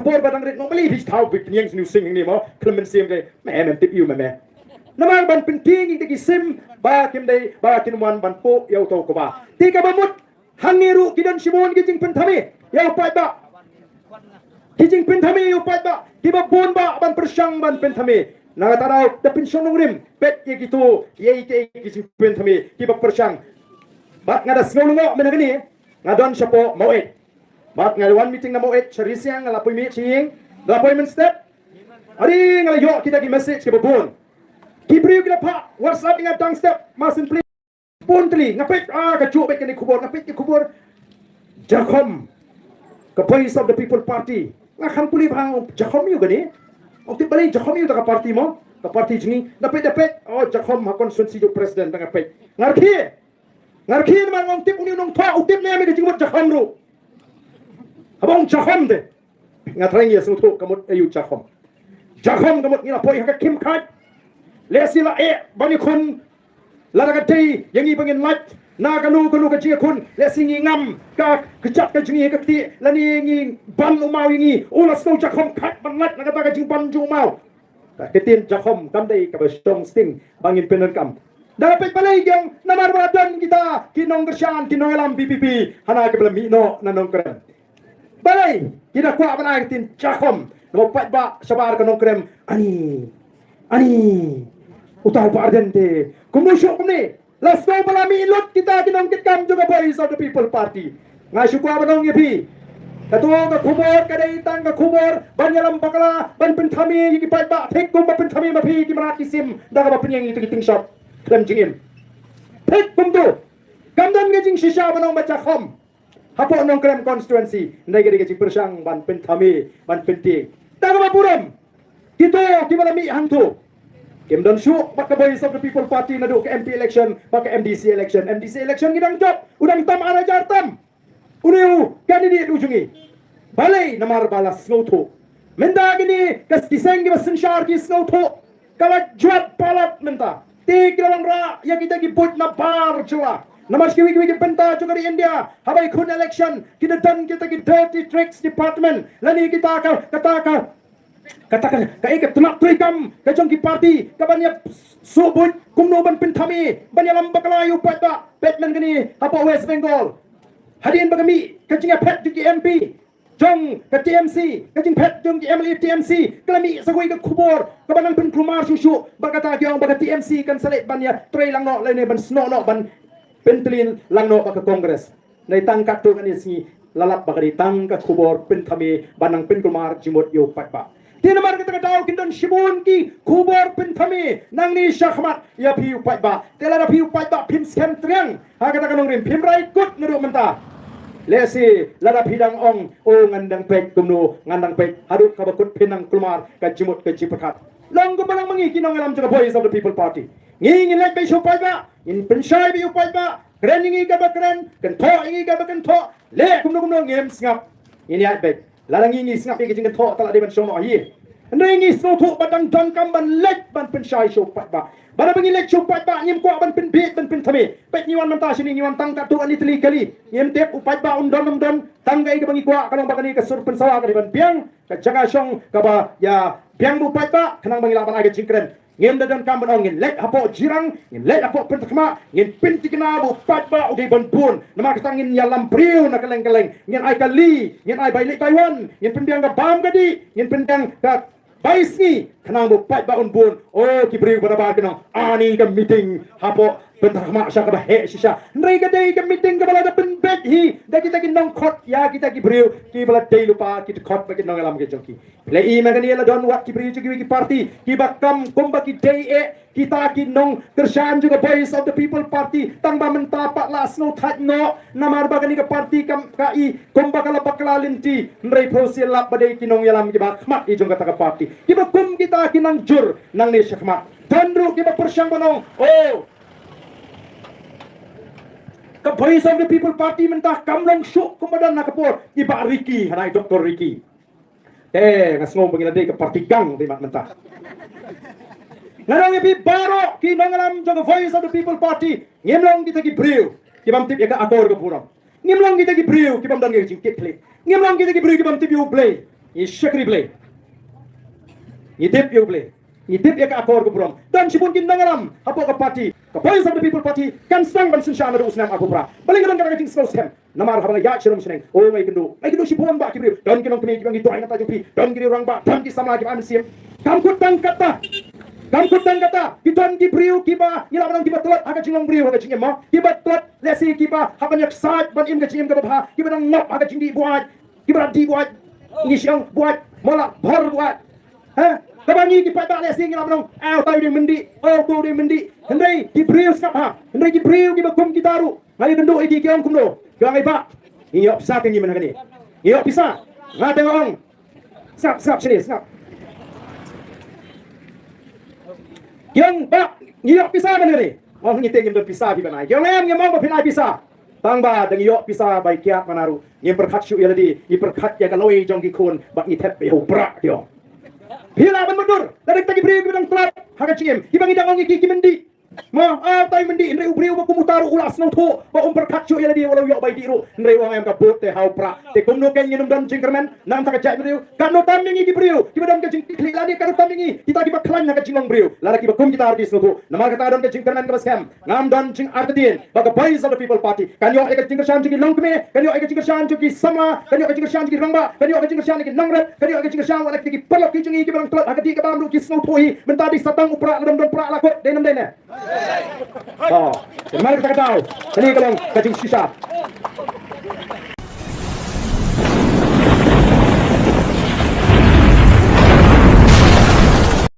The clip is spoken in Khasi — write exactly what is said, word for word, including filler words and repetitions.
por ba dang rit, ngong bali bhi thaw bit niang sniu sing ni mo, khlem mynsiem ke, me, me tip ïa u me me. Namar ban pyntieng ïa ki sim ba kim dei, ba kin wan ban pok ïa u to ko ba. Te kaba mut, hangne ruh ki don shibun ki jingpynthame ïa u paidbah. Ki jingpynthame ïa u paidbah, kiba bun ba ban pyrshang ban pynthame. Na kata daw da pynshong nongrim peit ïa kito, ïa ki, ki jingpynthame kiba pyrshang. Bad nga da sngew lyngngoh mynne kane, nga don shapoh Maweit. Bad nga wan meeting na Maweit, sha Risiang nga la poi mih sha ïing, nga la poi mynstep. Adi nga la ïoh kita ki message kiba bun. Ki briew ki la phah WhatsApp ïa nga tang step, ma simply bun tylli, nga peit, ah, ka juh beit kane khubor, nga peit ka khubor. Jakhom, ka Voice of the People Party. Nga kham pule bha, jakhom ïa u kane. Ong tip balei jakhom ïa u ta ka party mo, ka party jong ngi. Nga peit, nga peit, oh, jakhom ha constituency jong president, nga peit. Nga rkhie. Nga rkhie namar ngong tip une u nongthoh, u tip ne em ïa ka jingmut jakhom ruh. Haba ong jakhom te, nga thrang ïa sngewthuh ka mut aïu jakhom. Jakhom ka mut ngi la poi ha ka khim khat. Lehse la eh ban ïakhun, lada ka dei ïa ngi ba ngin lait na kano kano ka jingïakhun, lehse ngi ngam ka kjat ka jong ngi ha ka kti, lane ngi ban u maw ïa ngi, u la sngew jakhom khat ban lait na kata ka jingban jong u maw. Ka ktien jakhom kam dei kaba shong sting ba ngin pyndonkam. Da peit balei jong, namar ba don kita ki nongkyrshan, ki nongïalam VPP hana kiba la mih noh na Nongkrem. Balei ki da kwah ban ai ka ktien jakhom, namar u paidbah shabar ka Nongkrem, ani, ani, uta u Bah Ardent te kumno shuh kumne. La sngew ba la mih lut kita ki nongkitkam jong ka Voice of the People Party. Nga shu kwah ban ong ïa phi, kato ka khubor ka dei tang ka khubor ban ïalam bakla, ban pynthame ïa ki paidbah, thik kumba pynthame ma phi ki mrad ki sim da kaba pynïeng ïa ki tyngshop khlem jingim. Thik kumto. Kam don ka jingshisha ban ong ba jakhom hapoh Nongkrem constituency, hynrei ka dei ka jingpyrshang ban pynthame, ban pyntieng. Da kaba burom, kito kiba la mih hangto kim don shuh bad ka Voice of the People Party naduh ka MP election bad ka MDC election. MDC election ngi dang jop, u dang tam ar hajar tam une u candidate u jong ngi. Balei? Namar ba la sngewthuh. Mynta kine ka, ki seng kiba synshar ki sngewthuh. Ka la jwat palat mynta. Te ki la wanrah ïa kita ki buit na bar jylla. Namar sha kiwei kiwei ki bynta jong ka ri India, haba ïakhun election, ki da don kita ki dirty tricks department, lane kita ka, kata ka, kata ka, ka, eh, ka tnat treikam ka jong ki party, ka ban ïa suh buit kumno ban pynthame, ban ïalam bakla ïa u paidbah. Peit mynta kane hapoh West Bengal, hadien ba ka mih ka jingïaphet jong ki MP jong ka TMC, ka jingphet jong ki MLA TMC, ka la mih sa kawei ka khubor kaba nang pynkulmar shuh shuh. Bad kata ki ong ba ka TMC kan sa leit ban ïatrei lang noh lane ban snoh noh, ban pyntylli lang noh bad ka Congress. Hynrei tang katto katne sngi la lap ba ka dei tang ka khubor pynthame ban nang pynkulmar jingmut ïa u paidbah. Te namar kata ka daw kin don shibun ki khubor pynthame nangne shakhmat ïa phi u paidbah. Te lada phi u paidbah phim skhem triang ha kata ka nongrim, phim rai kut naduh mynta. Lehse lada phi dang ong, o, ngan dang peit kumno, ngan dang peit haduh kaba kut phin nang kulmar ka jingmut ka jingpyrkhat. Long kumba long ma ngi ki nongïalam jong ka Voice of the People Party. Ngi ngin leit beit sha u paidbah, ngin pynshai beit u paidbah. Kren ïa ngi kaba kren, kynthoh ïa ngi kaba kynthoh. Leh kumno kumno ngim sngap. Ngin ïaid beit. Lada ngi ngi sngap ïa ka jingkynthoh, te la dei ban shong noh hi. Hynrei ngi sngewthuh ba dang donkam ban leit ban pynshai sha u paidbah. Ba haba ngi leit sha u paidbah ngim kwah ban pynbieit ban pynthame. Peit ngi wan mynta shane ngi wan tang katto katne tylli kali. Ngim tip u paidbah un don ym don. Tang kaei kaba ngi kwah ka long ba kane ka sur pynsawa ka dei ban biang, ka jaka shong kaba ïa biang bad u paidbah khnang ba ngi lah ban ai ka jingkren. Ngim da donkam ban ong ngin leit hapoh Jirang, ngin leit hapoh Pynthakma, ngin pynthikna ba u paidbah u dei ban bun. Namar kata ngin ïalam briew na kylleng kylleng. Ngin ai kali, ngin ai bai leit bai wan, ngin pynbiang ka bam ka dih, ngin pynbiang ka bai sngi, khnang ba u paidbah un bun. O, ki briew ba nabar kin ong, ani ka meeting hapoh Pynthakma sha kaba heh shisha. Hynrei ka dei ka meeting kaba la da pynbeit hi da kita ki nongkhot ïa kita ki briew kiba la dei lypa, ki dkhot bad ki nongïalam ki jong ki. Phi la i mynta kane la don wat ki briew jong kiwei ki party kiba kam kumba ki dei eh kita ki nongkyrshan jong ka Voice of the People Party, tang ba mynta pat la sngewthait noh namar ba kane ka party kam ka i kumba ka la bakla lynti. Hynrei phi sngewlap ba dei ki nongïalam kiba khmat i jong kata ka party kiba kum kita ki nang jur nangne shakhmat. Don ruh kiba pyrshang ban ong, o, ka Voice of the People Party mynta kam long shuh kumba don ha ka por i Bah Ricky, hana i Doktor Ricky. Eh, nga sngew ba ngi la dei ka party gang te mat mynta. Nga ong ïa phi baroh ki nongïalam jong ka Voice of the People Party, ngim long kita ki briew ki bym tip ïa ka akor ka burom. Ngim long kita ki briew ki bym don ïa ka jingkitkhlieh. Ngim long kita ki briew ki bym tip ïa U Blei. Ngi shakri Blei. Ngi tip ïa u Blei. Ngi tip ïa ka akor ka burom. Don shibun ki nongïalam hapoh ka party, ka Voice of the People Party, kan sdang ban synshar naduh u snem arphew phra. Balei nga don kata ka jingsngew skhem? Namar haba nga ïaid sha rum sha neng, oh, nga ïakynduh, nga ïakynduh shibun bah ki briew. Don ki nongbah kiba ngi duwai na ka bynta jong phi. Don ki rangbah, don ki samla kiba ai mynsiem. Kam kut tang kata. Kam kut tang kata. Ki don ki briew kiba ngi lah ban ong kiba tlot ha ka jinglong briew, ha ka jingim mo. Kiba tlot lehse kiba hap ban ïaksaid ban im ka jingim kaba bha, kiba dang ngop ha ka jingdih buaid. Kiba dih buaid, ngi shu ong buaid, mala bhor buaid. Ha? Kaba ngi ki paidbah lehse ngi lah ban ong, ah, utai u dei myndih, oh, utai u dei myndih. Hynrei ki briew sngap ha. Hynrei ki briew kiba kum kita ruh, nga ïakynduh ïa ki, ki ong kumno? Ki ong, ai bah, ngi ïoh pisa ka ngi mynta kane. Ngi ïoh pisa. Nga te nga ong, sngap, sngap shane, sngap. Ki ong, bah, ngi ïoh pisa mynta kane. Ong, ngi te ngim don pisa phi ban ai. Ki ong, em, ngim ong ba phin ai pisa. Tang ba dang ïoh pisa bai kiad mana ruh, ngim pyrkhat shuh ïa lade, ngi pyrkhat ïa ka lawei jong ki khun bad ngi thep ïa u prah, ki ong. Phi lah ban mutdur, lada kita ki briew kiba dang tlot ha ka jingim, kiba ngi dang ong ïa ki, ki myndih. Mo, ah, utai myndih, hynrei u briew ba kum uta ruh u la sngewthuh ba um pyrkhat shuh ïa lade wat la u ïoh bai dih ruh, hynrei u ong em ka vote te ha u prah. Te kumno kein ngin ym don jingkyrmen na ka bynta ka jaitbynriew? Katno tam ïa ngi ki briew kiba don ka jingkitkhlieh lane katno tam ïa ngi kita kiba khlaiñ ha ka jinglong briew? Lada kiba kum kita ruh ki sngewthuh, namar kata don ka jingkyrmen kaba skhem. Ngam don jingartatien ba ka Voice of the People Party kan ïoh ïa ka jingkyrshan jong ki longkmie, kan ïoh ïa ka jingkyrshan jong ki samla, kan ïoh ïa ka jingkyrshan jong ki rangbah, kan ïoh ïa ka jingkyrshan jong ki nongrep, kan ïoh ïa ka jingkyrshan wat la kita ki paralok ki jong ngi kiba dang tlot ha ka dih ka bam ruh ki sngewthuh hi. Mynta dei sa tang u prah, lada ym don prah la kut, dei ne ym dei ne? Oh, te namar kata ka daw kane ka long ka jingshisha.